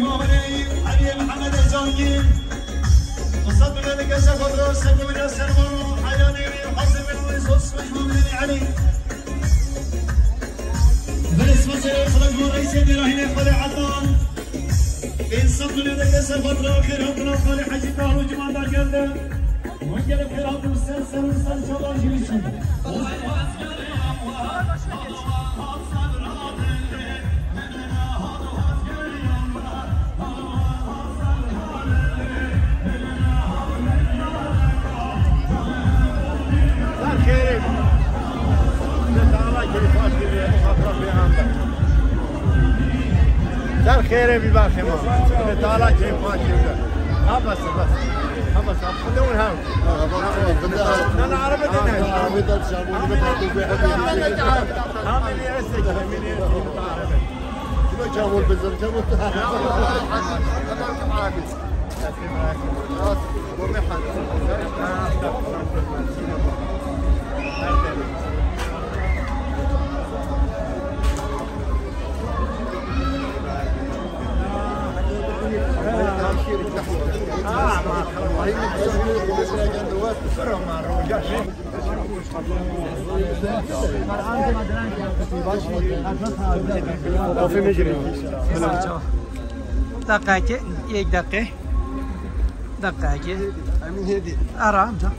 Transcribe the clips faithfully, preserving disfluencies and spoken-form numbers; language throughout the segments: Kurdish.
Muhammedê Elî Muhammedê Cangî. Usta Dulê dike ser xwe, ser xwe bide ser mano, eyanê wî, hazir bin wî, zor sibê ji Muhammedê Elî. Vê sibê serê xwe ji bo reîsê dêrahînê Xalê Ednan. Usta Dulê dike ser xwe, xêr hatina Xalê Hecî Tahir û Cumandar geldi. Wan gelek xêr hatin ser ser û ser çavan jî biçin. Ser xêrê. Ser xêrê bî baxê ma. Teala keyf xweş kerde. Ha bes, bes. Ha bes, ha xwedê û hem. Na, na, araba de ne. Araba de çabuk. Hamile esek, hamile esek. Kime çabuk bezir, çabuk. دقیقه، یک دقیقه. دقیقه. Emîn hêdî. Ara amca.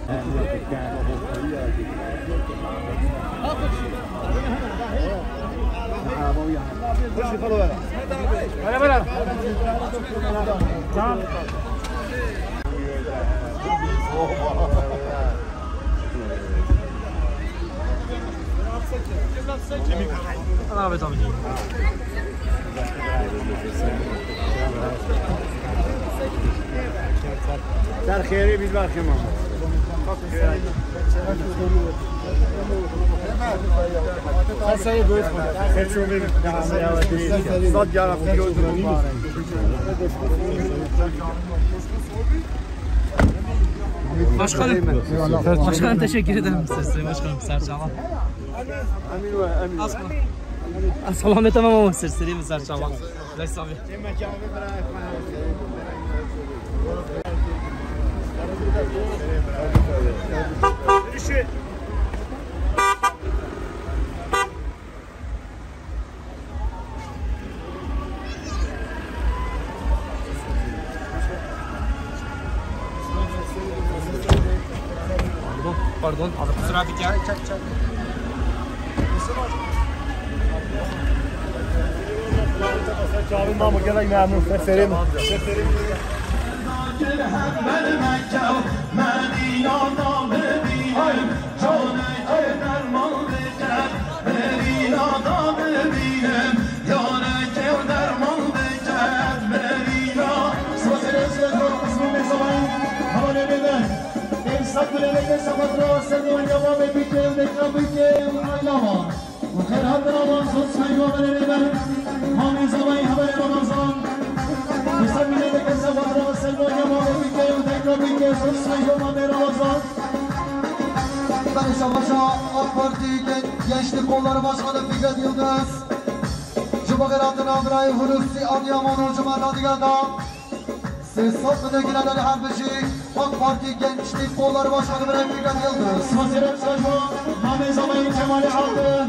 Tamam. Abi, tabii. Ser xêrê bî baxê ma. Ser çavê bî. Sed cara pîroz û mubarek. Başkanım. Başkanım, teşekkür ederim. Sesli başkanım, ser çava. Emîn we, emîn we. As-, as-, selamet, tamam ama sesli mi ser çava? Leysa abi. Pardon, pardon, abi kusura bakma. Çek, çek, çek. Çağırın mı? Gelin memnun. Seferim. Seferim. Hem ben Mekke, Medina'da Medine. Caneke derman bike, Medina'da Medine. Caneke derman bike, Medina. Sırasıyla sırasıyla kısmı mesabayı havale eder. Emsak bile bekle sapatra, sen de oynama ve bir kere de kapı gel, aylama. Xêr hatin avan, zor sibê ji we re ber. Mamê Zavayî hevalê Ramazan. Usta Dulê dike ser xwe, ser xwe ya mamê bike û deka bike, zor sibê ji we mamê Ramazan. Belê, şabaşa AK Parti Gen-, Gençlik Kolları Başkanı Fikret Yıldız. Ji bo xêr hatina birayê Hulusi Adıyaman û ji me re digel da. Sê sed milyon gelen her bijî. AK Parti Gençlik Kolları Başkanı Bırak Fikret Yıldız. Sima serê çajo, Mamê Zavayî Kemalê Altın.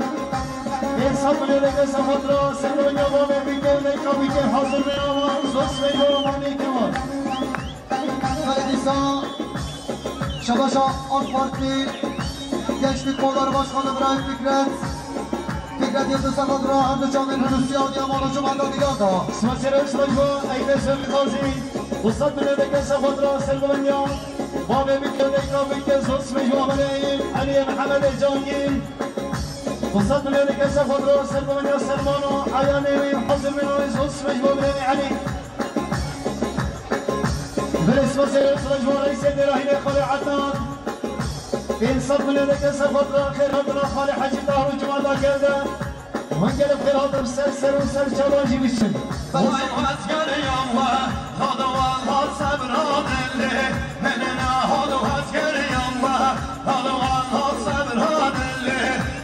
Pênc sed milyon dike ser xwe, ser xwe ya mamê bike, deka bike, hazir be avan, zor sibê ji we mamê Kemal. Belê dîsa, şabaşa AK Parti Gençlik Kolları Başkanı Bırak Fikret. Fikret Yıldız ser xwe re her du çavên Hulusi Adıyaman û Cumhuriyet Digata. Sima serê çajo, Eynê Sönmez Gazi. Usta Dulê dike ser xwe, ser xwe ya. Bavê bike, deka bike, zor sibê ji we mamê Elî Mihemedê Cangî. Usta Dulê dike ser xwe, ser xwe ya, ser mano, eyanê wî, hazir bin wî, zor sibê ji we mamê Elî. Belê sima serê çajo, reîsê dêrahînê Xalê Ednan. Pênc sed milyon dike ser xwe, xêr hatina Xalê Hecî Tahir û Cumhuriyet Digata geldi. Hûn gelek xêr hatin, ser ser û ser çavan jî biçin. Vay wezgeriyan we, hada we ha sebra dilê, min ne hada wezgeriyan we, hada we ha sebra dilê,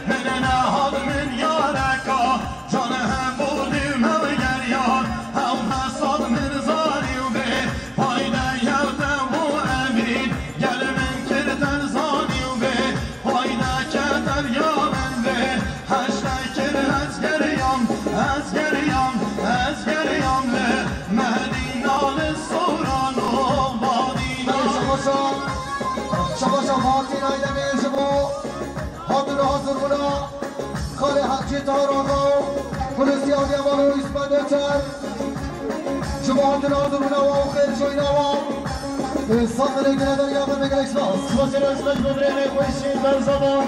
min ne had min yareka, canê hem bû dî me geriyan, ew hesad min Ez geriyam, ez geriyam li Medîna, li Soran û Badîna. Şabaşa, şabaşa Fatî Aydemir ji bo hatina hazir bûna. Xalê Hecî Tahar Axa û Hulusi Adıyaman û Îsmet Öçer. Ji bo hatina hazir bûna wan û xêr joyna wan. Sed milê gire derya xwe, gelek spas. Spasê rêz me ji bo birê me xweşî Berzavan.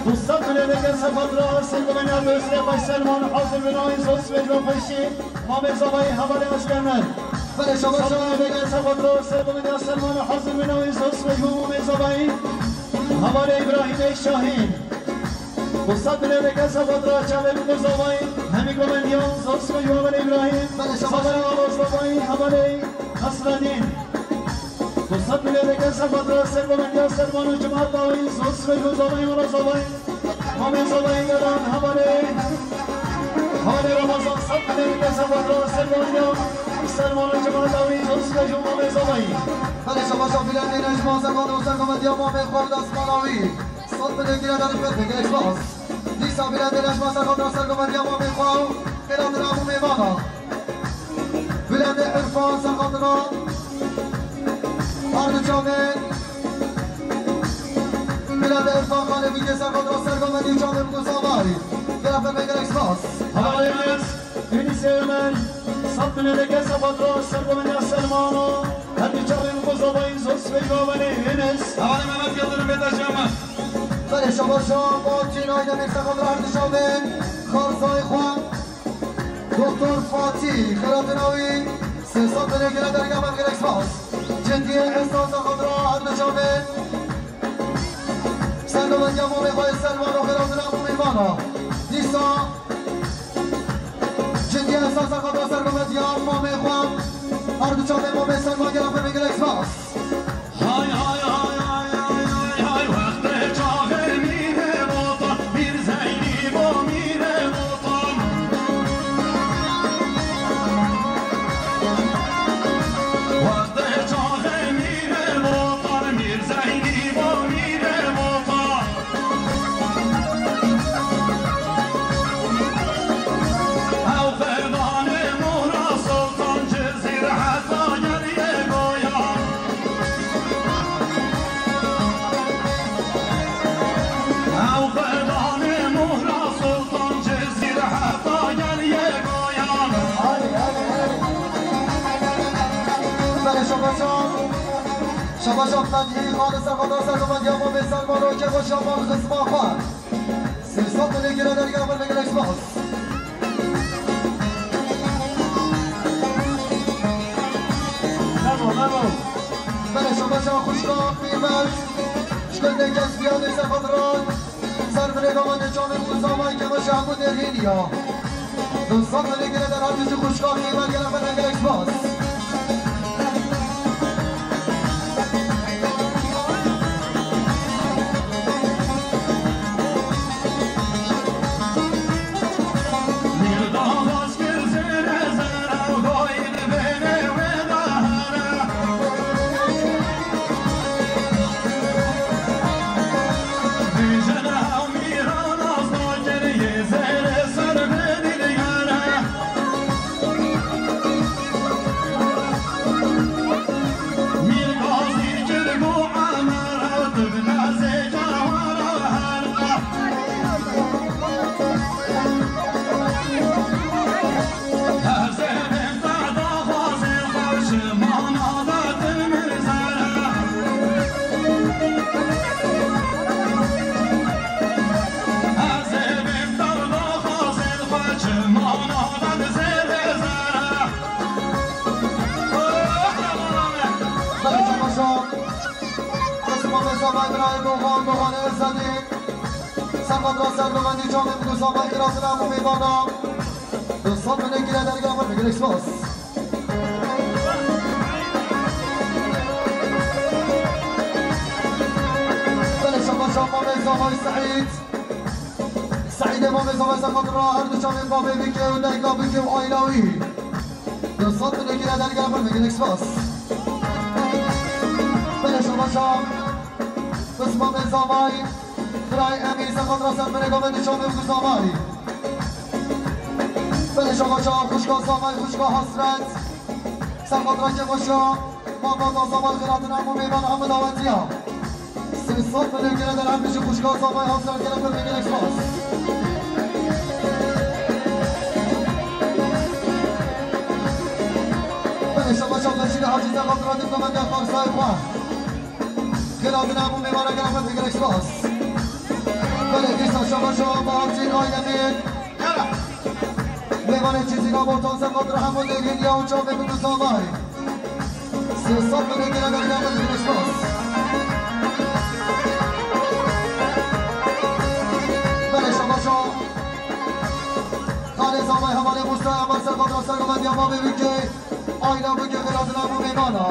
Du sed milê deke sefa dira ser gomenya dostê xwe Selman hazir bûna, zor spas ji bo xweşî. Mamê Zavayî hevalê Aşkener. Belê, şabaş. Sed milê deke sefa dira ser gomenya Selman hazir bûna, zor spas ji bo Mamê Zavayî. Hevalê Îbrahîmê Şahîn. Sed milê deke sefa dira çavê min Zavayî. Hemî gomendiyan, zor spas ji bo hevalê Îbrahîm. Belê, şabaş. Sed milê Zavayî, hevalê Nasreddîn. Sed milê deke sefa dira ser gomendiya Selman û cemaeta wî, zor spas ji bo Zavayî, wela Zavayî. Mamê Zavayî gelan, hevalê, hevalê Ramazan, sed milê deke sefa dira ser gomendiya Selman û cemaeta wî, zor spas ji bo Mamê Zavayî. Belê, şabaşa Bîlendê Necma, ser gomendiya mamê xwe û destmala wî. Sed milê gire derê xwe, gelek spas. Dîsa Bîlendê Necma ser xatira ser gomendiya mamê xwe û xêratina hemû mêvana. Bîlendê Irfan ser xatira her du çavên. Bîlendê Irfan xalê bîkê ser xatira ser gomendî çavên ku Zavayî. Gelek ferme, gelek spas. Hevalê Yunus, Yunusê Ömer, sed milê deke sefa dira ser gomendî Selmano. Her du çavên ku Zavayî, zor spas ji bo hevalê Yunus. Hevalê Mehmet Yıldırım, bêta cama. Belê, şabaşa Fatî Aydemir ser xatira her du çavên. Xarzayê xwe. Doktor Fatî, xêratina wî, sê sed milê gire derya me, gelek spas. Cindiyê Esa ser xatira her du çavên. Ser gomendiya mamê xwe Selman û xêratina hemû mêvana. Dîsa Cindiyê Esa ser xatira ser gomendiya mamê xwe. Her du çavên mamê Selman, gelek ferme, gelek spas. Hay, hay, hay, wextê çaxê mîrê botan, mîr Zeynî bo mîrê botan. Wextê çaxê mîrê botan, mîr Zeynî bo mîrê botan. Ew xêrdanê Mûra Sultan, Cizîr heta Geliyê Goyan. Ew xêrdanê Mûra Sultan, Cizîr heta Geliyê Goyan. Belê, şabaşa. Şabaşa Fethî, xalê ser xwe da ser gomendiya mamê Selman û kêfa şaban xizma xwe. Sê sed milê gire derya xwe, gelek spas. Merhaba, merhaba. Belê, şabaşa xwişka qîmet. Ji gundê Kesbiyanê ser xwe diran. Ser milê gomendiya çavên ku Zavayî, kêfa şaban hemû derhêniya. Du sed milê gire derhatî ji xwişka qîmet, gelek ferme, gelek spas. Qismê Zavay birayê Doxan, Doxan Erzedî. Ser xatira ser gomendiya çavên ku Zavay, xêratina hemû mêvana. Du sed milê gire derya xwe, gelek spas. Belê, şabaşa mamê Zavay Seîd. Seîdê mamê Zavay ser xatira her du çavên bavê bîkê û dayika bîkê û aîla wî. Du sed milê gire derya xwe, gelek spas. Belê, şabaşa. Qismê Zavay. Birayê Emîr ser xatira ser milê gomendiya çavên ku Zavay. Şabaşa xwişka Zavay, xwişka Hasret. Serqatra Kevoşa, malbata Zavay, xiratina hemû mêvan, hemû dawetiya. Sê sed milyon gire der, her bijî xwişka Zavay, Hasret, gelek hurmet, gelek spas. Belê şabaşa Beşîrê Hacî, serqatra dîplomatiya Xaksayê xwe. Xiratina hemû mêvana, gelek hurmet, gelek spas. Belê dîsa şabaşa Bahattin Aydemir. Mêvanê Çîzîka Botan, serqatra hemû dêrhîn ya û çavê bi Zavay. Sê sed milyon gire der, gelek hurmet, gelek spas. Belê şabaşa Xalê Zavay, hevalê Musa Emer, serqatra sergovendiya babê Bikê, ayna Bikê, xiratina hemû mêvana.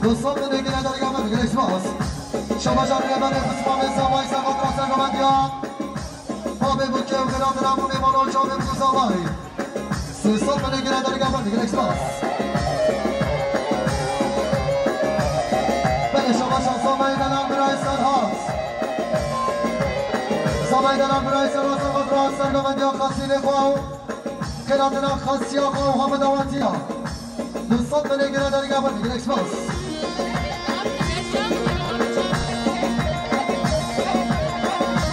Du sed milyon gire der, gelek hurmet, gelek spas. Şabaşa Rêberê Xismanê Zavay, serqatra sergovendiya babê Bikê û xiratina hemû mêvana û çavê bi Zavay. Sê sed milyon gire der, gelek hurmet, gelek spas. Belê şabaşa Zavay, delal birayê Serhat. Zavay, delal birayê Serhat, serqatra sergovendiya xasîlê xwe û xiratina xasiya xwe û hemû dawetiya. Du sed milyon gire der, gelek hurmet, gelek spas.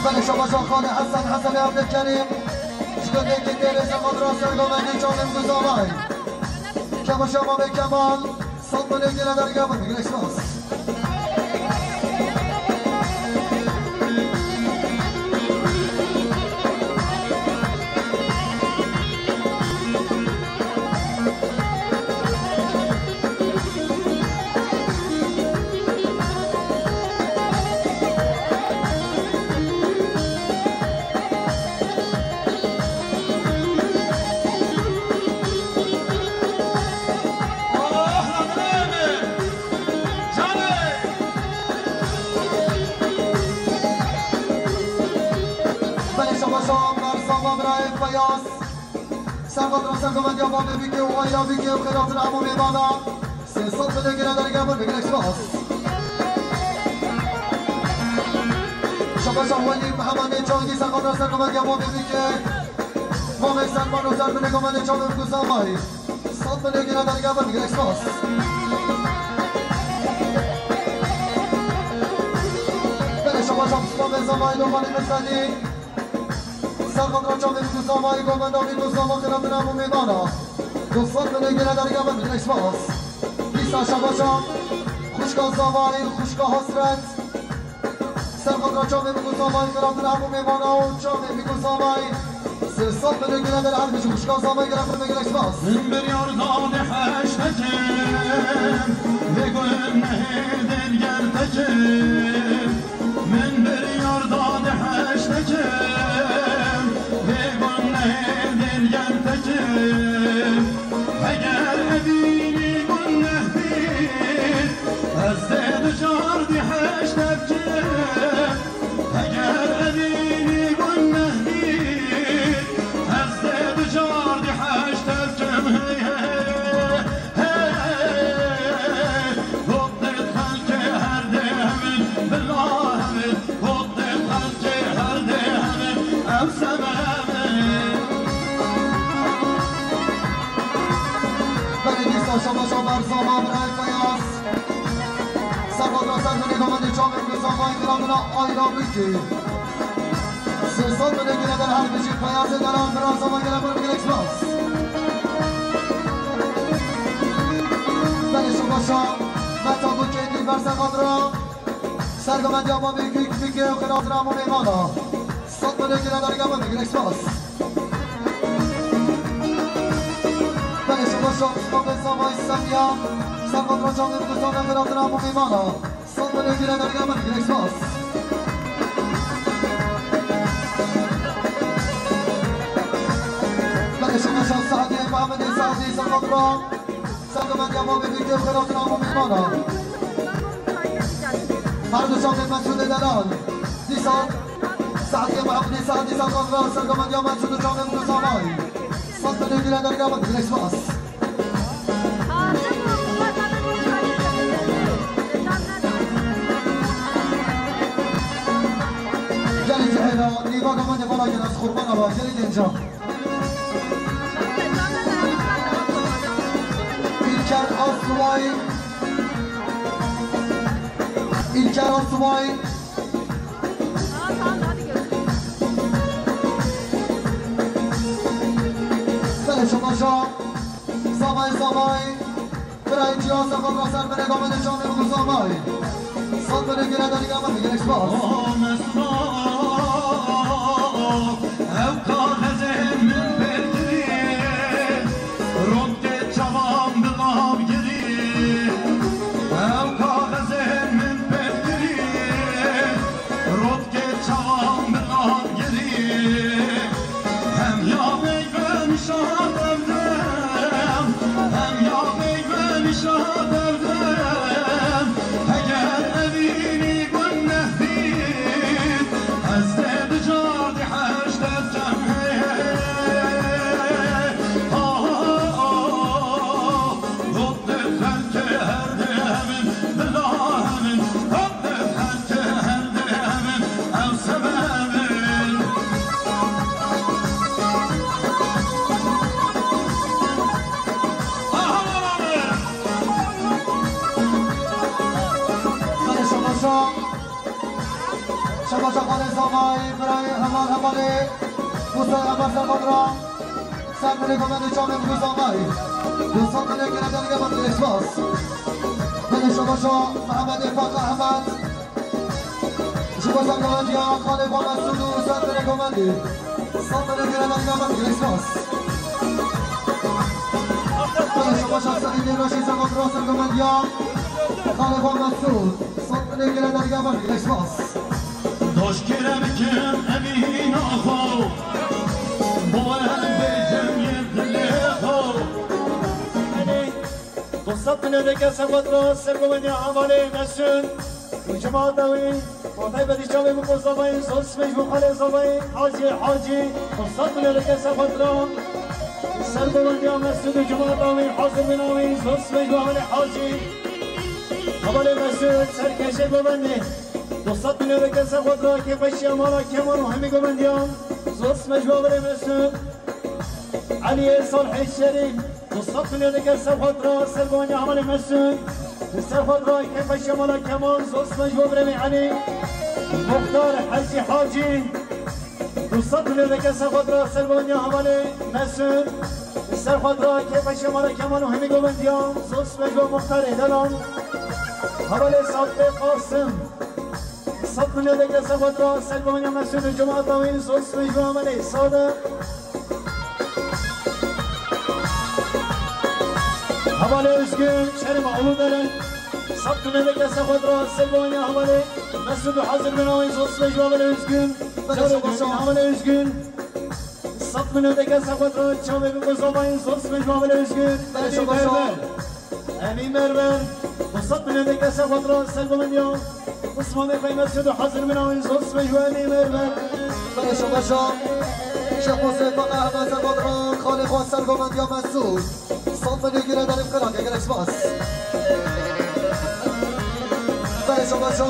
Belê şabaşa Xalê Hesen, Hesenê Evdilkerîm. Ji gundê Kitêrê, serqatra sergovendî çavê bi Zavay. Kevoşa Mamê Kemal, sed milyon gire der, gelek hurmet, gelek spas. Belê şabaşa Mersama birayê Feyaz. Serqatra sergovendiya babê Bikê û ayna Bikê û xiratina hemû mêvana. Sê sed milyon gire der, gelek hurmet, gelek spas. Şabaşa Welî Mihemedê Çangî, serqatra sergovendiya babê Bikê. Mamê Selman û serbilê govendê çavê bi Zavay. Sed milyon gire der, gelek hurmet, gelek spas. Belê şabaşa Mustafa Zavay, Lomanê Misedî. Serqatra çavê bi Zavay, govenda bi Zavay, xiratina hemû mêvana. Du sed milyon gire der, gelek hurmet, gelek spas. Dîsa şabaşa xwişka Zavay, xwişka Hasret. Serqatra çavê bi Zavay, xiratina hemû mêvana û çavê bi Zavay. Sê sed milyon gire der, her bijî xwişka Zavay, gelek hurmet, gelek spas. Min biryar da di heştekim, vê gunehê dêr gertekim. Min biryar da di heştekim, vê gunehê dêr gertekim. Heger evînî guneh bît, ez dê di car di heştekim. Heger evînî guneh bît, ez dê di car di heştekim. Hey, hey, hey, hey. Hotê xelkê her dê hevin, bila hevin. Hotê xelkê her dê hevin, ev sebebin. Belê dîsa şabaşa Berzama birayê Feyaz. Serqatra serbilê govendê çavê bi Zavay, xiratina ayna Bikê. Sê sed milyon gire der, her bijî Feyazê delal, bira Zavay, gelek hurmet, gelek spas. Belê şabaşa Meta Bikê, Nîlber serqatra sergovendiya babê Bikê û xiratina hemû mêvana. Sed milyon gire der, gelek hurmet, gelek spas. Belê şabaşa Mustafa Zavay Semya, serqatra çavê bi Zavay, xiratina hemû mêvana. Sed milyon gire der, gelek hurmet, gelek spas. Belê şabaşa Saadê Mehemedê Saadî, serqatra sergovendiya babê Bikê û xiratina hemû mêvana. Her du çavê Mesûdê delal. Dîsa Saadê Mehemedê Saadî, serqatra sergovendiya Mesûd û çavê bi Zavay. Sed milyon gire der, gelek hurmet, gelek spas. Gelê cihêra, nîva govendê bala gel, ez qurban ava, gelê genca. İlker Asubay. İlker Asubay. Belê şabaşa. Zavay zavay. Birayê Cihan Sefo Kaser binê gomê de çavê bû zavay. Sat binê gire derî gama gelek spas. O Mesut, ew kaxezê min pêkirî, rondkê çavan bi lav girî. Ew kaxezê min pêkirî, rondkê çavan bi lav girî. Hem ya bey ben şadev dem, hem ya bey ben şadev dem. Heger evînî guneh bît, ez dê bi cardî heşt devkem. Ha, ha, ha, ha. Rotê xelkê her dê hemin, bila hemin. Rotê xelkê her dê hemin, ew sebebin. Aha, aha, aha. Hadi şabaşa. Şabaşa xalê Zavay, birayê heval hevalê Musa Emel Zermadra. Ser binê gomê de çavê bû Zavay. Du sed binê gire derge bak, gelek spas. Binê şabaşa Mehemedê Faka Ehmed. Ji bo ser gomendiya xalê xwe Mesûd û ser binê gomendî. Sat binê gire derge bak, gelek spas. Binê şabaşa Seîdê Reşîd Zermadra ser gomendiya xalê xwe Mesûd. Sat binê gire derge bak, gelek spas. Doşkire bikim emîna xwe, bo we bêjim yê dilê xwe. Du sed milyon deke ser xwe dira ser gomendiya hevalê Mesûd û cemaeta wî. Bi taybetî çavê min bo Zavayê, zor sibêj bo xalê Zavayê, Hacî, Hacî. Du sed milyon deke ser xwe dira ser gomendiya Mesûd û cemaeta wî, hazir bina wî, zor sibêj bo hevalê Hacî. Hevalê Mesûd, ser kêşê govendê. Du sed milyon deke ser xwe dira, kêfeşiya mala Kemal û hemî gomendiyan. Zor sibêj bo hevalê Mesûd. Eliyê Salhê Şerîf, du sed milyon deke ser xwe dira, ser gomendiya hevalê Mesûd. Ser xwe dira, kêfeşiya mala Kemal, zor sibêj bo birê min Elî. Muxtar Hecî Hacî. Du sed milyon deke ser xwe dira ser gomendiya hevalê Mesûd. Ser xwe dira kêfeşiya mala Kemal û hemî gomendiyan. Zor sibêj bo Muxtarê Delal. Hevalê Sadqê Qasim. Sed milyon deke ser xwe dira ser gomendiya Mesûd û cemaeta wî. Zor sibêj bo hevalê Sade. Hevalê Üzgün, Şerîf Uludere. Sed milyon deke ser xwe dira ser gomendiya hevalê Mesûd û hazir bina wî. Zor sibêj bo hevalê Üzgün. Belê şabaşa. Hevalê Üzgün. Sed milyon deke ser xwe dira çavê min bo Zavayê, zor sibêj bo hevalê Üzgün. Belê şabaşa. Emîn Berber. Emîn Berber. Du sed milyon deke ser xwe dira ser gomendiya Osmanê xwe Mesûd û hazir bina wî, zor sibêj bo Emîn Berber. Belê şabaşa. Şêx Husên Faka heval ser xwe dira xalê xwe ser gomendiya Mesûd. Sed milyon gire derî qirake, gelek spas. Belê şabaşa.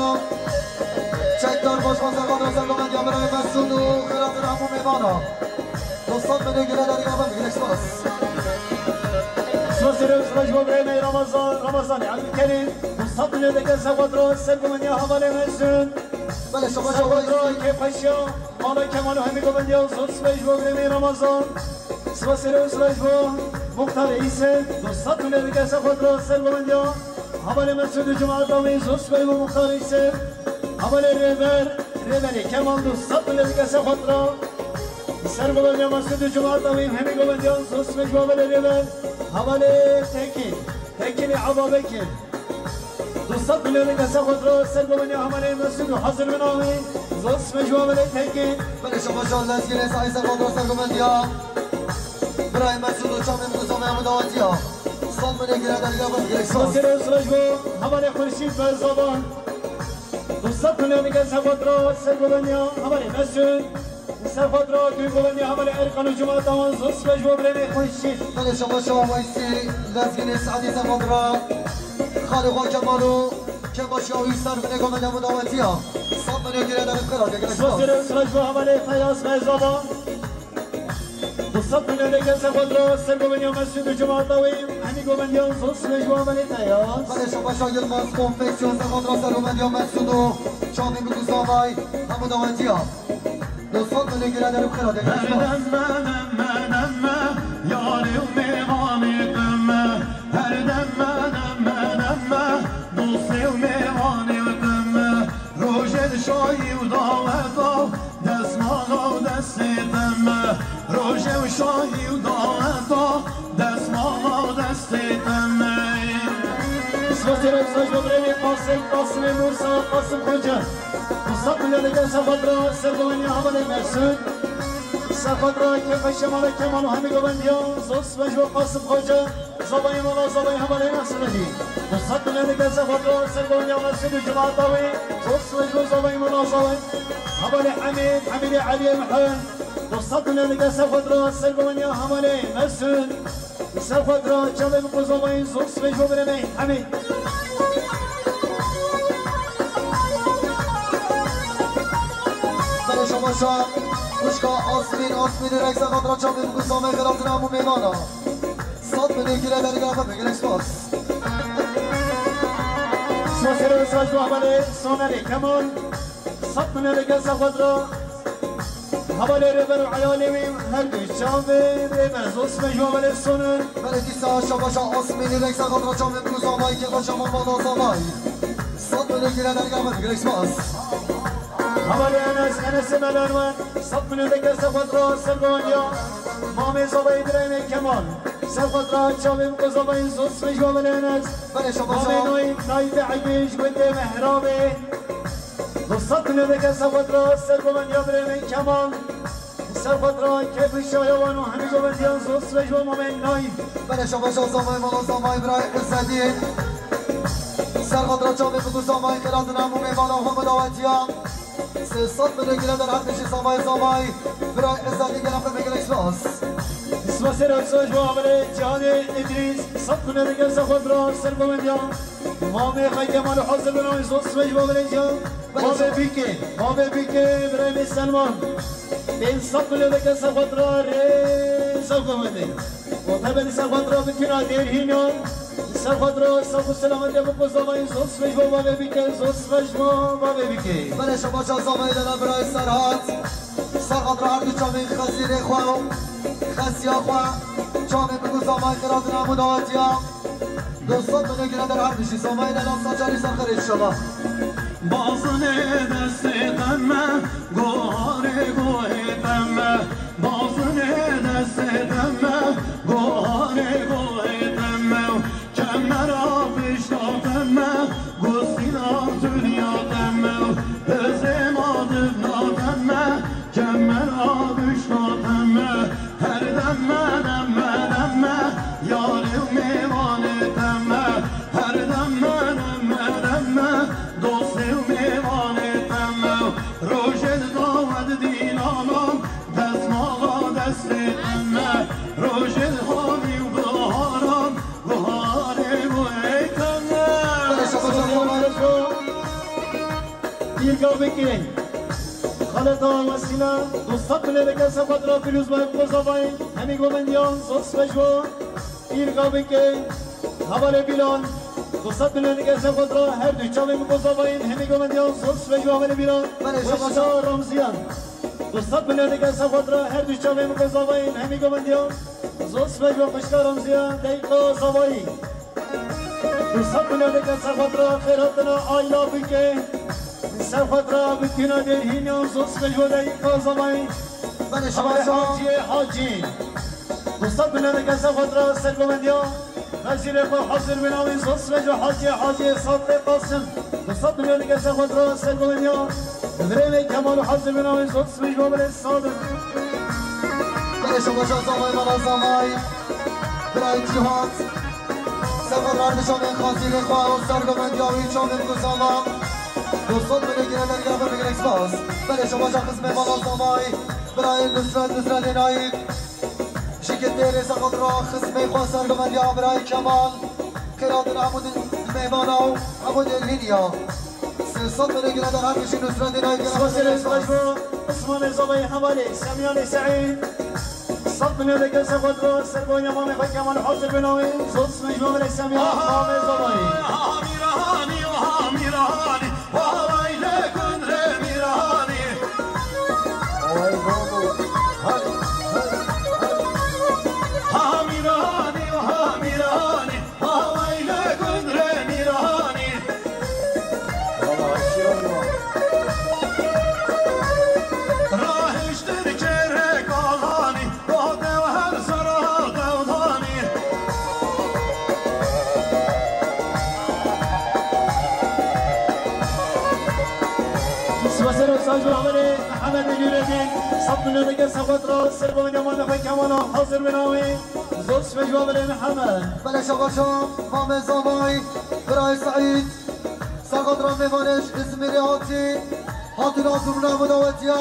Çekdar baş xwe ser xwe dira ser gomendiya birayê Mesûd û xêratir hemû mêvana. Du sed milyon gire derî gavin, gelek spas. Spas û spas bo birayê me Ramazan, Ramazan Abdülkerim. Du sed milyon deke ser xwe dira ser gomendiya hevalê Mesûd. Belê şabaşa. Ser xwe dira kêfeşiya mala Kemal û hemî gomendiyan, zor sibêj bo birê min Ramazan. Spas û spas bo Muxtar Îse, du sed milyon deke ser xwe dira ser gomendiya hevalê Mesûd û cemaeta wî, zor sibêj bo Muxtar Îse. Hevalê Rêber, Rêberê Kemal, du sed milyon deke ser xwe dira ser gomendiya Mesûd û cemaeta wî, hemî gomendiyan, zor sibêj bo hevalê Rêber. Hevalê Tekîn, Tekînê Aba Bekir. Du sed milyon deke ser xwe dira ser gomendiya hevalê Mesûd û hazir bina wî, zor sibêj bo hevalê Tekîn. Belê şabaşa, lezgînê Saîd ser xwe dira ser gomendiya birayê Mesûd û çavê min bo Zavayê hemû dawetiya. Sed milyon gire derî gavin, gelek spas. Spas û spas bo hevalê Xurşîd Berzavan. Du sed milyon deke ser xwe dira ser gomendiya hevalê Mesûd. Ser xwe dira gomendiya hevalê Erkan û cemaeta wan, zor sibêj bo birê min Xurşîd. Belê şabaşa Weysî, lezgînê Seîdê ser xwe dira xalê xwe Kemal û kêfeşiya wî ser binê gomendiya hemû dawetiya. Sed milyon gire derî qirake, gelek spas. Spas û spas bo hevalê Feyyaz Berzavan. Du sed milyon deke ser xwe dira ser gomendiya Mesûd û cemaeta wî. Govendiyan zor sibê ji wan belê Feyyaz. Belê şabaşa Yilmaz Konfeksiyon, ser xatira sergovendiya Mesûd û çavên bi ku zavay hemû dawetiya. Dostat milê gire der û xira de. Her demme, demme, demme, yarê û mêvanê demme. Her demme, demme, demme, dostê û mêvanê demme. Rojê di şahî û daweta, destmala û destê demme. Rojê û şahî û daweta, destmala û destê demme. Sosêra saj bo birevê Qasim, Qasimê Mursa, Qasim Xoca. Dostat milê dike ser xatira sergovendiya hevalê Mesûd. Ser xatira Kefa Şemala Kemal û hemî govendiya. Zor sibê ji bo Qasim Xoca. Zavayê mala, zavayê hevalê Mesûdî. Dostat milê dike ser xatira sergovendiya Mesûd û cemaata wî. Zor sibê ji bo zavayê mala, zavayê hevalê Hemîd, Hemîdê Eliyê Mihe. Dostat milê dike ser xatira sergovendiya hevalê Mesûd. Ser xwe dira çavê min ku zavayî zor sibê ji bo birê me Hemî. Belê şabaşa xwişka Asmîn, Asmînê rek ser xwe dira çavê min ku zavayî xelatine hemû mêvana. Sat milê gire dergah xwe bigire spas. Sosêrê saj bo hevalê Sonerê Kemal. Sat milê dike ser xwe dira. Hevalê rêber û eyalê wî her du çavê rêber zor sibê ji wan belê Soner. Belê dîsa şabaşa Asmînî rek ser xatira çavê min û zavayî kêfa çavan mala zavayî. Sat milê gire dergah min bigire spas. Hevalê Enes, Enesê Melerwen, sat milê dike ser xwe dira sergovendiya. Mamê zavayî birayê me Kemal. Ser xwe dira çavê min ku zavayî zor sibê ji wan belê Enes. Belê şabaşa. Mamê Nayî, Nayî te Egê ji gundê Mehrabê. Dostat milê dike ser xwe dira sergovendiya birê me Kemal. Ser xwe dira keyf û şaya wan û hemî govendiyan zor sibê ji bo mamê Nayî. Belê şabaşa zavayê mala zavayî birayê Îzedîn. Ser xwe dira çavê min ku zavayî xelatine hemû mêvana û hemû dawetiya. Sê sed milê gire der her tiştî zavayê zavayî birayê Îzedî gere xwe bigire spas. Spas ê re spas ji bo hevalê Cihadê Îdrîs. Sat milê dike ser xwe dira sergovendiya. Mamê xwe Kemal û hazir bin, ew zor sibê ji bo birê Cihan. Belê. Bavê Bîkê, bavê Bîkê, birayê Selman. Pênc sed milê dike ser xwe dira rê ser xwe wendê. Û tebedî ser xwe dira bikira dêrhîna. Ser xwe dira sax û selametiya biko zavayî zor sibê ji bo bavê Bîkê, zor sibê ji bo bavê Bîkê. Belê şabaşa zavayî dela birayê Serhat. Ser xwe dira her du çavên xezîrê xwe û xesiya xwe. Çavên biko zavayî xêratina hemû dawetiya. Dostat milê gire der her tiştî zavayê dela sacarî ser xêrê inşallah. Bazinê destê te me, goharê gohê te me. Bazinê destê te me, goharê gohê te me. Kemera pişta te me, gustîna dinya te me. Hizê ma divna te me, kemera pişta te me. Her deme, deme, deme, yarê û mêvanê te me. Her deme, deme, deme, dostê û mêvanê te me. Rojê di dawet dîlanan, destmala destê te me. Rojê di havî û biharan, biharê wê te me. Pîrga bikê. Xaleta Wesîle, dostat milê dike ser xwe dira pîroz be, bi kozavayî hemî govendiyan zor sibê ji bo. Pîrga bikê. Hevalê Bîlal, dostat milê dike ser xwe dira her du çavê bi kozavayî hemî govendiyan zor sibê ji bo hevalê Bîlal. Belê, şabaş. Xwişka Ramziyan, dostat milê dike ser xwe dira her du çavê bi kozavayî hemî govendiyan zor sibê ji bo xwişka Ramziyan, deyqa zavayî. Dostat milê dike ser xwe dira xêr hatina Ayla bike. Ser xwe dira bikîna dêrhîna zor sibê ji bo deyqa zavayî. Belê, şabaş. Haciyê Hacî. Dostat milê dike ser xwe dira sergovendiya. Xezîrê xwe hazir bîna wî zor sibê ji bo Haciyê Hacî Sadqê Qasim. Dostat milê dike ser xwe dira sergovendiya. Birê wê Kemal hazir bîna wî zor sibê ji bo birê Sadiq. Belê, şabaşa zavay, mala zavay. Birayê Cîhat. Sefer ardişanên xazîrê xwe û sergovendiya wî çavên ku zava. Dostat milê gire dergah xwe bigire spas. Belê, şabaşa xizmê mala zavay. Birayê Nusret, Nusretê Nayîk. Ji Gitêrê sefer ra xizmê xwe sergovendiya birayê Kemal. Xêratina hemû di-, mêvana û hemû dêrhîniya. Sê sed milê gire der her tiştî Nusretê Nayîk gere. Spas ê re, spas bo Osmanê zavayê hevalê Semyanê Seîd. Sed milyon dike sefat ro, ser bonya mamê xwe Kemal hazir bin awê, zos mecbû re Semî, mamê Zomayî. Hamirani, hamirani, havayî le gundre mirani. Havayî babo. Hamirani, hamirani, havayî le gundre mirani. Rahiştir kerek alanî, rade û her zara dewdanî. Sibasê Rewşa ji Amirê Mehemedê Nûredîn, sed milyon dike sefat ra, ser bo Kemal Mehmet Kemala, hazir bin awê, zor sibê ji Amirê Mehemed. Belê şabaşa, Mamê Zavay, Biray Seîd. Serxatira mêvanê ji Îzmîrê hatî, hatî lazim rûna min dawetiya.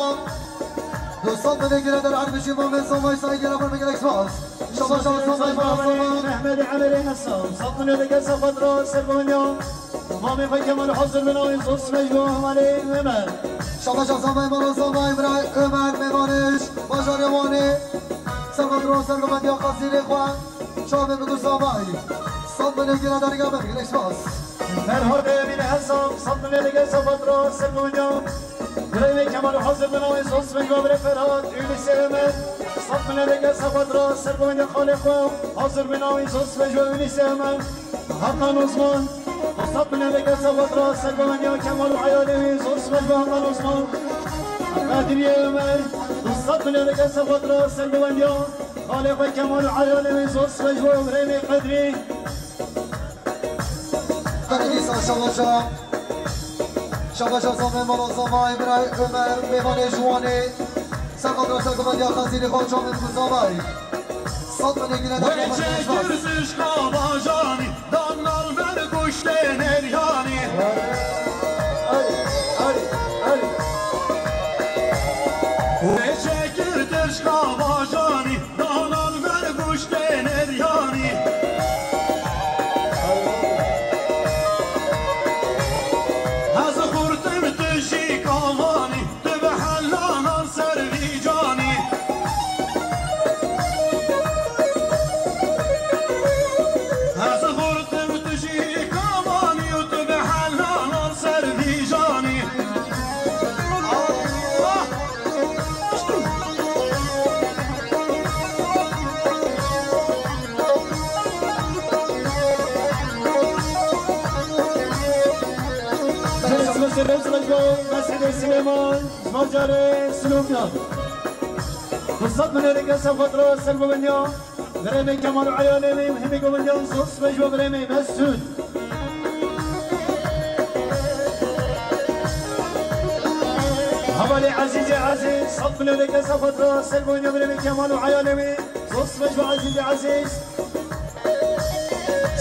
Du sed milê gire der erbişî Mamê Zavay Seîd gere xwe gelek spas. Şabaş, şabaş, Zavay, Zavay, Zavay. Mehmedê Emerê Hesa, sed milê dike sefat ra ser bonya. Mamê xwe Kemal hazir bin awê zor sibê ji bo hevalê Ömer. Şabaş, Zavay, Mala Zavay, Biray Ömer, mêvanê ji bajarê Wanê. Serxatira sergovendiya qasîrê xwe. Çavê min ku Zavay. Sed milê gire derga min, gelek spas. Ferhat Emîn Hesam, sed milê dike sefat ra ser bonya. Birayê Kemal hazir bin awê zor sibê ji bo birê Ferhat, Yunusê Ömer. Sed milê dike sefat ra ser bonya xalê xwe, hazir bin awê zor sibê ji bo Yunusê Ömer. Hakan Osman, sed milê dike sefat ra ser bonya Kemal û eyalê wî, zor sibê ji bo Hakan Osman. Kadriye Ömer, sed milê dike sefat ra ser bonya xalê xwe Kemal û eyalê wî, zor sibê ji bo Îbrahîmê Kadrî. Belê dîsa şabaşa. Şabaşa Zavay, Mala Zavay, Biray Ömer, mêvanê ji Wanê. Serxatira sergovendiya qasîrê xwe, çavê min ku Zavay. Sed milê gire derga min, gelek spas. Wê çekir tişka bajanî, dan nal ber goştê neryanî. Wê çekir tişka bajanî, Danan ver goştê neryanî. Ez xurtim tu jî kavanî, tu bi helanan ser vî canî. Ez xurtim tu jî kavanî û tu bi helanan ser vî canî. Allah! Mesîdê Silêman, Bajarê Silûkyan. Bi sed milê dike sefat ra ser bonya. Birêmê Kemal û eyalê wî, hemî govindiyan zor sibê ji bo birêmê Mesûd. Hevalê Ezîzê Ezîz, sed milê dike sefat ra ser bonya birêmê Kemal û eyalê wî, zor sibê ji bo Ezîzê Ezîz.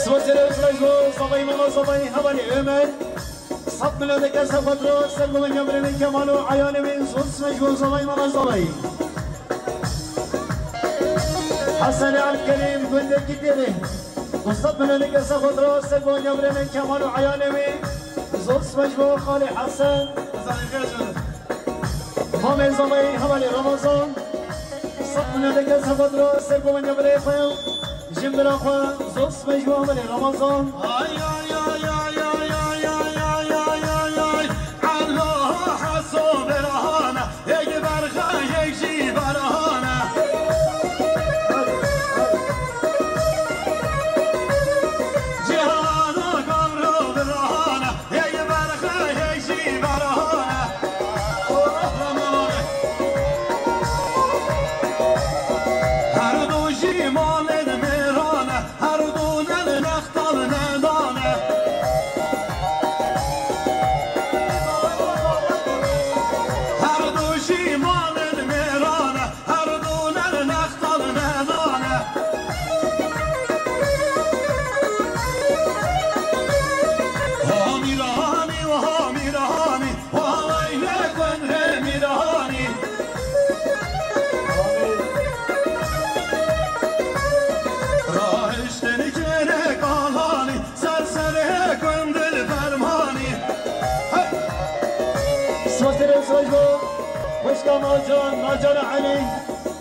Sibê serê sibê ji bo Zavayî, Mala Zavayî, hevalê Ömer. Sed milê dike sefat ra ser bonya birêmê Kemal û eyalê wî, zor sibê ji bo Zavayî, Mala Zavayî. Hesenê Elkerîm, gundê Kitêrê. Du sed milê dike sefat ra ser bonya birêmê Kemal û eyalê wî, zor sibê ji bo xalê Hesen. Mamê Zavayî, hevalê Ramazan. Sed milê dike sefat ra ser bonya birê xwe. Jin bira xwe, zor sibê ji bo hevalê Ramazan. Ay, ay, ay. Elo Heso Berhane, yek berxe, yek jî berhane. Cîhana gavro birhane, yek berxe, yek jî berhane. Her du jî malên mêrane. Her du ne nextal nedane. Her du jî malên mêrane, her du ne nextal nedane. Hamîranî û hamîranî. Havayî le gund re mîranî. Rahiştin kerek alanî, ser serê gund li fermanî. Hey! Sostirê sojbo, xwişka Macan, Macan Elî.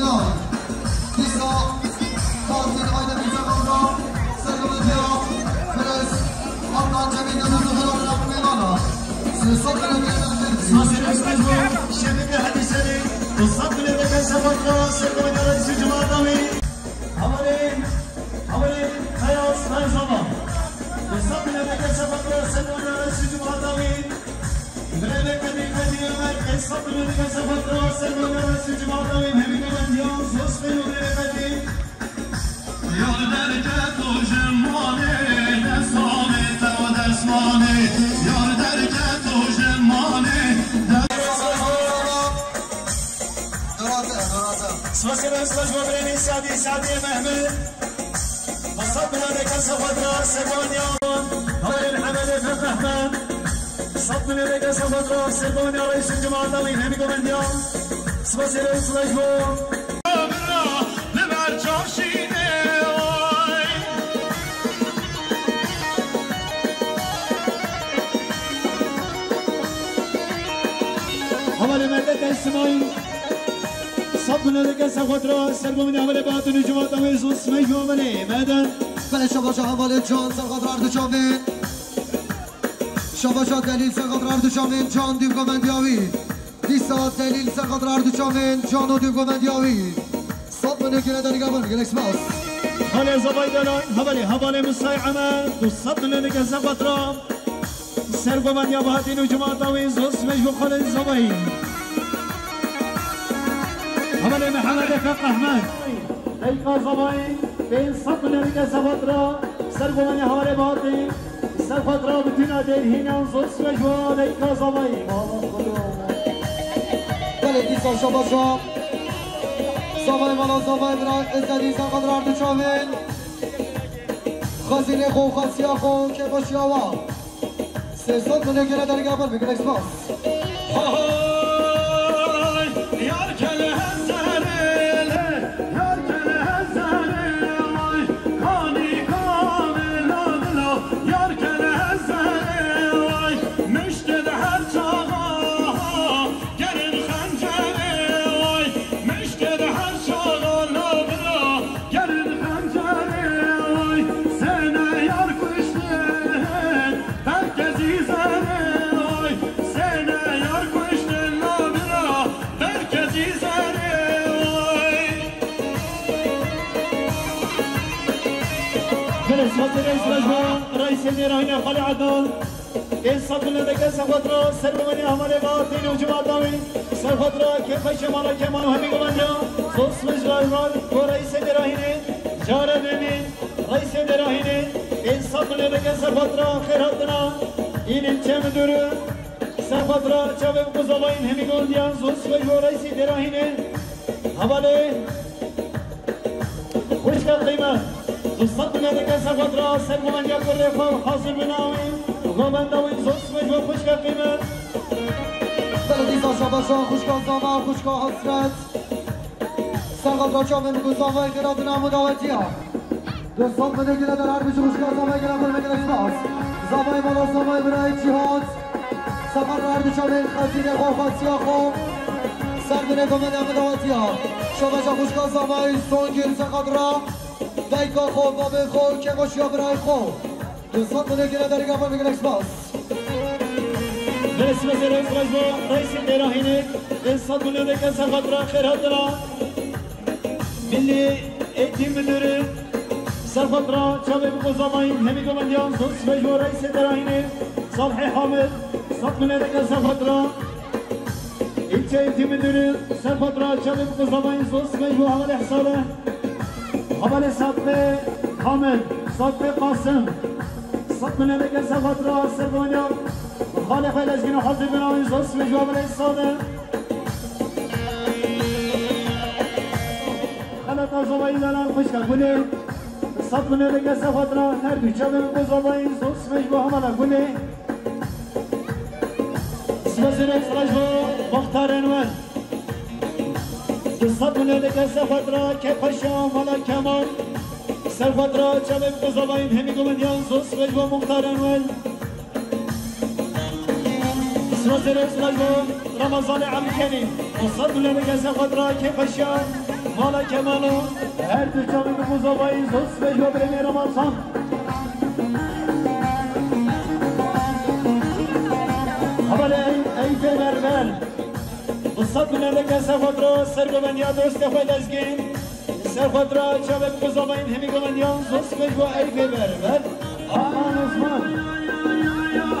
Sinan. Dîsa Fatih Aydemir Cemal da sergometiya Firoz Adnan Cemîl de Mustafa Abdullah Meyvana. Sesot Mehmet Sasir Öztürk, Şefik Hadi Seri, Ussat Mehmet Sefatra, sergometiya Reisi Cuma Davi. Havalê, havalê Kayas Ferzama. Ussat Mehmet Sefatra, sergometiya Reisi Cuma Davi. Mehmet Kadir Kadir Ömer, Ussat Mehmet Sefatra, sergometiya Reisi Cuma Davi. Hemî Mehmet Yavuz, Osman Mehmet Kadir. Yar derket û ji malê, destvanê te û destvanê. Yar derket û ji malê, des- Dorate, dorate. Sivasê ben svaj bo birênê Sadî, Sadî Mehmet. Masat binadê kesa xwe dira, serban ya. Haberên Hemedê Fek Ehmed. Sat binadê kesa xwe dira, serban ya reîsê cemaata wî, hemî govendiya. Sivasê ben svaj bo. Li ber çavşînê oy. Hevalê me de teslimay. Sat binadê kesa xwe dira, serban ya hevalê Bahatîn û cemaata wê zû svaj bo hevalê me de. Belê şabaşa hevalê can, ser xwe dira her du çavên. Şabaşa Delîl, ser xwe dira her du çavên, can dîv govendiya wî. Dîsa Delîl ser xatir her du çavên, can û dîv govendiya wî. Sed milyon gire derî gavin, gelek spas. Xalê Zavay Delal, hevalê, hevalê Musay Emed, du sed milyon dike ser xatir. Ser govendiya Bahatîn û cemaata wî, zos mecbû Xalê Zavay. Hevalê Mihemed Efeq Ehmed. Deyka Zavay, pênc sed milyon dike ser xatir. Ser govendiya hevalê Bahatîn. Ser xwe dira bi tîna dêrhînan zor sivej wa leyka zavayî. Belê dîsa şabaşa. Zavayê mala zavayê bira Êzedî ser xwe dira her du çavên. Xezînê xwe û xesiya xwe û kêbaşiya wa. Sê sed milyon gere dergah ber bikin spas. Hay, yar kele hezare le, yar kele hezare vay, kani kame la dila, yar kele hezare vay, mişte de her çağa, gerin xencere vay, mişte de her Belê, spas û rêz ji bo reîsê dêrahînê Xalê Ednan. Ê sed milyoneke serxwet ra ser govendî hevalê ve tên û civata wî. Serxwet ra kêfxweşê mala Kemal û hemî govendiyan. Zor spas ji bo reîsê dêrahînê. Cara dêmî reîsê dêrahînê. Ê sed milyoneke serxwet ra xêr hatina. Îlî çem dûrû. Serxwet ra çavê bi quzavayîn hemî govendiyan. Zor spas ji bo reîsê dêrahînê. Hevalê. Xwişka qîmet, du sed milyoneke serxwet ra ser govendiya kurê xwe hazir bin awî, govenda wî zor spas ji bo xwişka qîmet. Belê dîsa şabaşa xwişka zama, xwişka hesret. Serxwet ra çavên bi ku zavayê xêr hatina hemû dawetiya. Du sed milyoneke der her bijî xwişka zavayê gelek xwe gelek spas. Zavayê mala zavayê birayê Cîhat. Serxwet ra her du çavên xezînê xwe, xwestiya xwe. Ser binê govendê hemû dawetiya. Şabaşa xwişka zavayê Songîr serxwet ra. Dayika xwe, babê xwe, kêfxweşiya birayê xwe. Du sed milyoneke derî gava gelek spas. Belê spas û rêz ji bo reîsê dêrahînê. Ê sed milyoneke serxwet ra xêr hatina. Milli Eğitim Müdürü. Serxwet ra çavê bi quzavayîn hemî govendiyan. Zor spas ji bo reîsê dêrahînê. Salihê Hamid. Sed milyoneke serxwet ra. İlçe Eğitim Müdürü serxwet ra çavê bi quzavayîn zor spas ji bo hevalê Hesare. Hevalê Sadqê Kamil, Sadqê Qasim. Sed milyoneke serxwet ra ser govendiya xalê xwe Lezgîn û hazir bin awîn zor spas ji bo hevalê Sade. Xelata zavayî Zelal xwişka Gulê. Sed milyoneke serxwet ra her du çavê bi quzavayîn zor spas ji bo hevala Gulê. Spas û rêz ji bo Muxtar Enwer. Du sed milyoneke serxwet ra kêfxweşiya mala Kemal. Serxwet ra çavê bi quzavayîn hemî govendiyan zor spas ji bo Muxtar Enwer. Spas û rêz ji bo Ramazanê Emîkenî. Du sed milyoneke serxwet ra kêfxweşiya mala Kemal û her du çavê bi quzavayî zor spas ji bo birêmê Ramazan. Hevalê Ey-, Eyfê Berber. Du sed milyoneke serxwet ra ser govendiya dostê xwe Lezgîn. Serxwet ra çavê bi quzavayîn hemî govendiyan zor spas ji bo Eyfê Berber. Hakan Osman.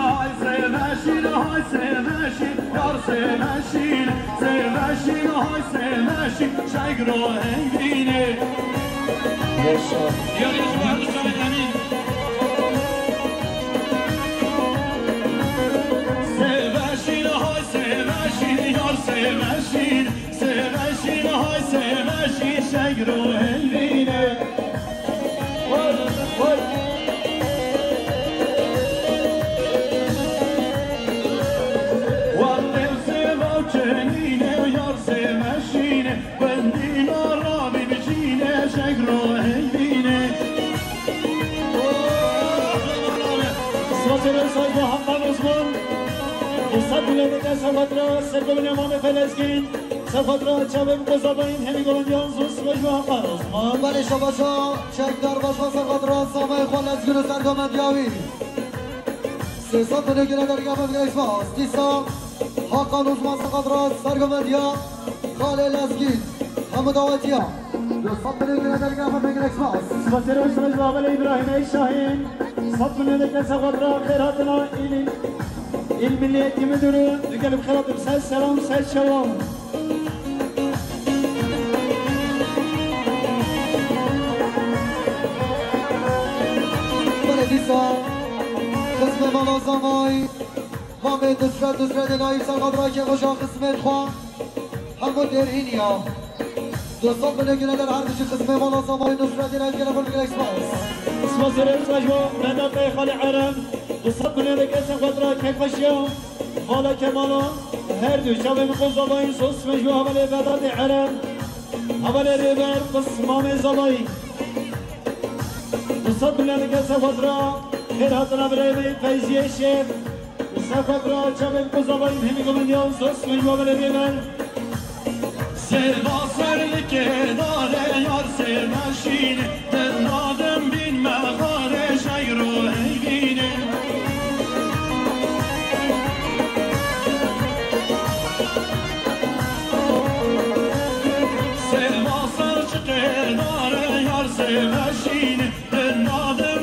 Hay Sêveşîn, hay Sêveşîn, yar Sêveşîn, Sêveşîn, hay Sêveşîn, şegro heyvînê. Yaşa. Yar Yusuf Erdoğan Emin. Sêveşîn, hay Sêveşîn, yar Sêveşîn, Sêveşîn, hay Sêveşîn, şegro heyvînê. Vay, vay. Wextê sêva û çenînê, yar Sêveşînê, gundî naravî bijînê, şegro heyvînê. Spas û rêz ji bo Hakan Osman. Du sed milyoneke serxwet ra ser govendiya mamê xwe Lezgîn. Serxwet ra çavê bi quzavayîn hemî govendiyan zor spas ji bo Hakan Osman. Belê şabaşa çekdar başkan serxwet ra zavayê xwe Lezgîn û ser govendiya wî. Sê sed milyoneke derî gava gelek spas. Dîsa Hakan Osman serxwet ra ser govendiya xalê Lezgîn. Hemû dawetiya. Du sed milyoneke derî gava gelek spas. Spas û rêz ji bo hevalê Îbrahîmê Şahîn. Sed milyoneke serxwet ra xêr hatina Îlî. Îl Milli Eğitim Müdürü, digelim xelat ser selam, ser şewam. Belê dîsa, xizmê mala Zamay, mamê Nusret, Nusretê Naîf serxwet ra kêfxweşa xizmê xwe, hemû dêrhîn ya. Du sed milyoneke der her bijî xizmê mala Zamay, Nusretê Naîf gelek gelek spas. Spas û rêz ji bo Vedatê Xalê Erem. Du sed milyoneke serxwet ra kêfxweşiya mala Kemala. Her du çavên xwe zavayî zor spas ji bo hevalê Vedatê Erem. Hevalê Rêber Qismamê zavayî. Du sed milyoneke serxwet ra xêr hatina birayê me Feyziyê Şêx. Serxwet ra çavên xwe zavayî hemî govendiyan zor spas ji bo hevalê Rêber. Sêva ser li kêdarê yar Sêveşînê, dil nadim bîn me xarê şegro heyvînê. Sêva ser çi kêdarê yar Sêveşînê, dil nadim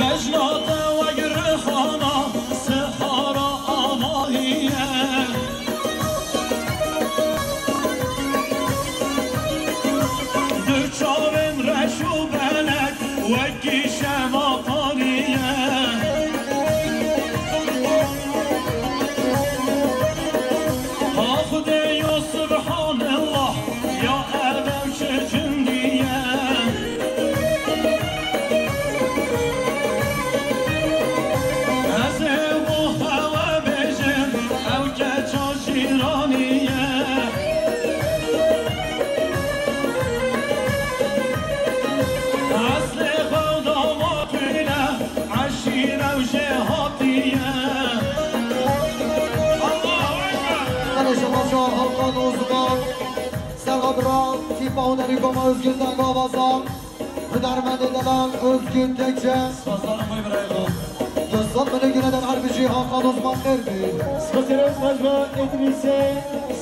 Bejna te wek rihana sihara amahiye. Du çavên reş û belek wekî şema taniye. Ha Xwedê ya subhanallah, ya ev ew çi cindî ye? Ez ê bo hewe bêjim, ew keça cîranî ye. Eslê xwe damat wî ne, eşîre û jêhatî ye. Allahu Ekber. Belê şebaşa Hakan Osman, serhedra tîpa hunerî Koma Özgün Dengavaza, hunermendê delal Özgün Tekçe. Spasdarım vay birayê xwe. Du sed milyon gire der her bijî Hakan Osman xêr bî. Spasê Rewş Rajba, Îdrîsê,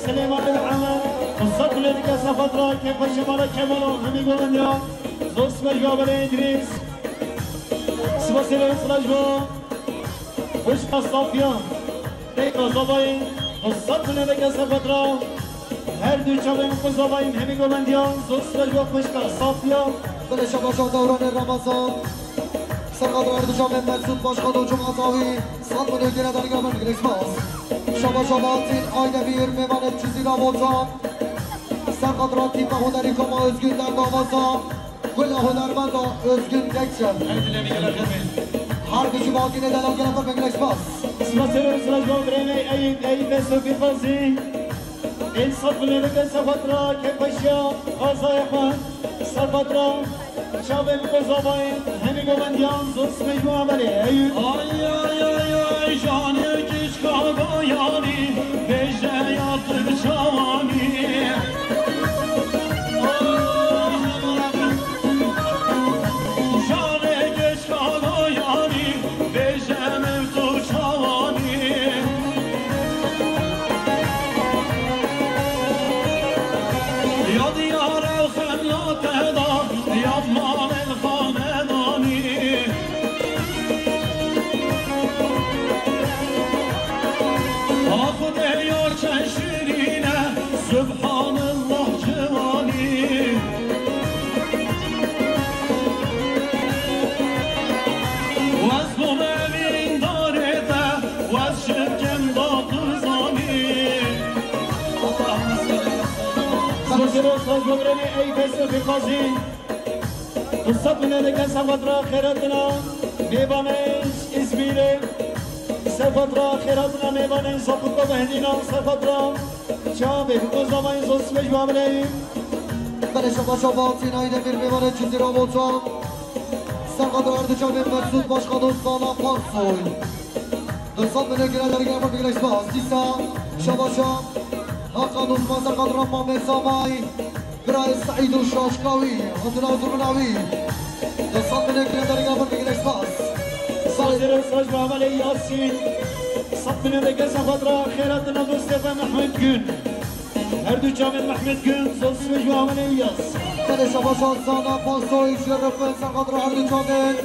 Silêman Mihemed, du sed milyon dike sefatra, kêfa şemala Kemalo, hemî govindiya. Zor spes ji we belê Îdrîs. Spasê Rewş Rajba. Xwişka Safiya, Teyka Zabayî, du sed milyon dike sefatra. Her du çavên xwe Zabayî hemî govindiya, zor spes ji we xwişka Safiya. Belê şebaşa Dewranê Ramazan. Serhedra her du çavên Mesûd Başkan û Cuma Zawî, sed milyon gire derga bin, gelek spas. Şebaşa Bahattin Aydemir, mêvanê Cizîra Botan. Serhedra tîpa hunerî Koma Özgün Dengavaza. Gula hunermenda Özgün Tekçe. Her dilê min gelek xêr bê. Her bijî Bahattinê delal gelek xêr bê, gelek spas. Spas ê Rewş Rajba, birayê Eyüp, Eyüp Esofî Fazî. Ên sed milyon dike sefatra, kêfxweşiya, xwezayê xwe, sefatra, çavên xwe Zabayî, hemî govindiyan, zor spes ji we belê Eyüp. Ay, ay, ay, ay, janê gişka goyanî, bêje ya tu çawanî. Oh, janê gişka goyanî, bêje min tu çawanî. Ya diyar ew xemla te da, ya malên xanedanî. A Xwedê yar çend şirîn e, subhanallah ciwanî. Wez bûm evîndarê te, wez şirkên da tu zanî. Allahümme salli ve sellem. Spas ê Rewş Rajba, birayê Eyüp Esofî Fazî. Du sed milyon dike sefatra xêratina mêvanên Îzmîrê. Sefatra xêratina mêvanên Sapûka Behdîna, sefatra çavê xwe Zabayî, zor spes ji we belê Eyüp. Belê şebaşa Bahattin Aydemir, mêvanê Cizîra Botan. Serhedra her du çavên Mesûd Başkan û Sana Parsoy. Du sed milyon gire derga bin, gelek spas. Dîsa şebaşa Hakan Osman, serhedra Mamê Zamayî. Birayê Seîd û Şaşka wî, hatina zurmina wî. Du sed milyon gire derga bin, gelek spas. Spas ê Rewş Rajba, Amelê Yasîn. Sed milyon dike sefatra xêratina dostê xwe Mehmet Gün. Her du çavên Mehmet Gün, zor spes ji we Amelê Yas. Belê şebaşa Sana Parsoy, şerefin serhedra her du çavên.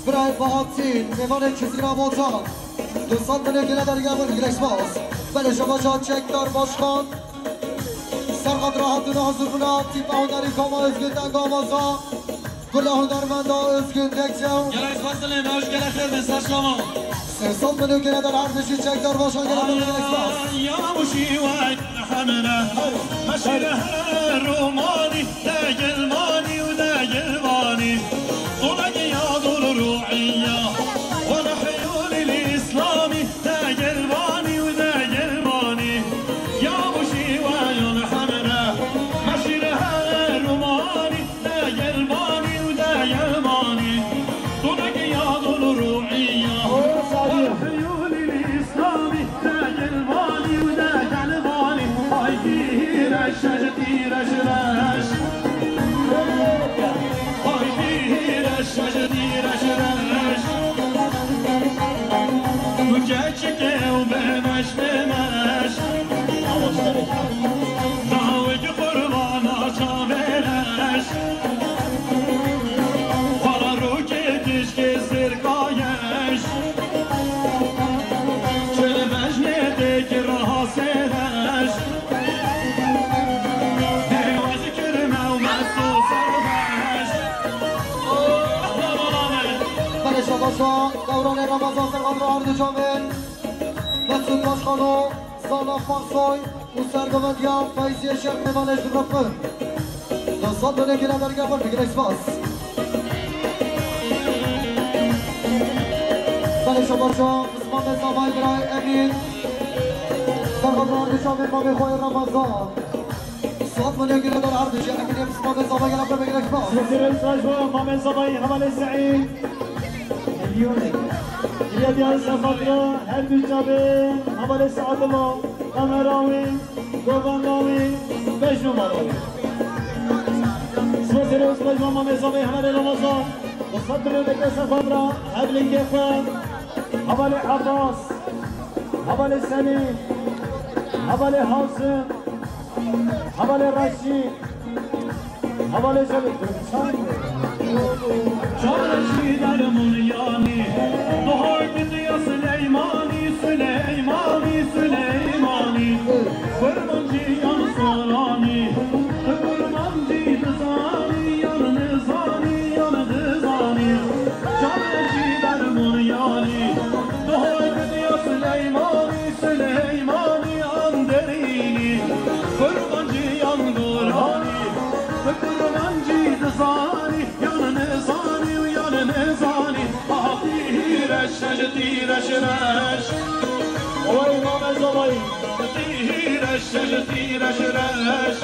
Birayê Bahattin, mêvanê Çizgina Botan. Du sed milyon gine dergah bir, gelek spas. Belê şebaşa Çekdar Başkan. Serqat rahatine hazır buna, tîpa hunerî Kama Özgün Dengamaza. Gula hunermenda Özgün Dekçew. Gelek spas dilê me, hoş gelek xêr be, ser şama. Sê sed milyon gine der her bijî Çekdar Başkan, gelek gelek spas. Ay, ya bu şiwe hemine, meşire her romanî. دگلمانی و دگلبانی، اونگی یادل روعیه، و نحیول الاسلامی، دگلمانی و دگلبانی، یا بوشی و یا نحمره، مشیره رومانی، دگلمانی و دگلبانی، اونگی یادل روعیه، و نحیول الاسلامی، دگلمانی و دگلبانی، آی دیرش، شج دیرش رش. آی دیرش، شج دیرش رش. تو کچکه و بمش بمش. داوی که قربانا چاویرش. Xwara rokê tişkê sirkayej. Çil bejnê têkî raha sêrej. Dêwez kirme û mesto serbeş. Oh, la, la, la, la. Belê şebaşa, dewranê Remezan Serhan Rohar Ducavên. Mesut Başkano, Zala Farsoy. û sergovendiya Feyziyê Şêx Mêvanê ji Rifin. Du sed milyon gine dergah bir, gelek spas. Belê şebaşa, Mismamê Zavayê birayê Emîn. Sergovendiya Çavê Mamê Xweyê Remezan. Sed milyon gine der her bijî Emînê Mismamê Zavayê, gelek bir, gelek spas. Sirê Sirê Sirê Mamê Zavayê, hevalê Seîd. Milyonê. Giriya diyar ser xatira her du çavê hevalê Seadullah, kamera wî, govenda wî, bejno mala wî. Sima serê û sima ji Mamê Zavê hevalê Ramazan. Bi sed milyon deke ser xatira hevlingê xwe, hevalê Abbas, hevalê Semî, hevalê Hasim, hevalê Reşîd. Hevalê Şevê Çarşî dermon yanî, doha gidiya Sileymanî, Sileymanî, Sileymanî. Kurmancî yan Solanî, tu kurmancî dizanî, yan nizanî, yan dizanî. Çarşî dermon yanî, doha gidiya Sileymanî, Sileymanî, yan derînî. Kurmancî yan Goranî, tu kurmancî dizanî, yan nizanî û yan nizanî. Ah, tîreş, şej tîreş reş. Oy, Mamê Zavayî. Tîreş, şej tîreş reş.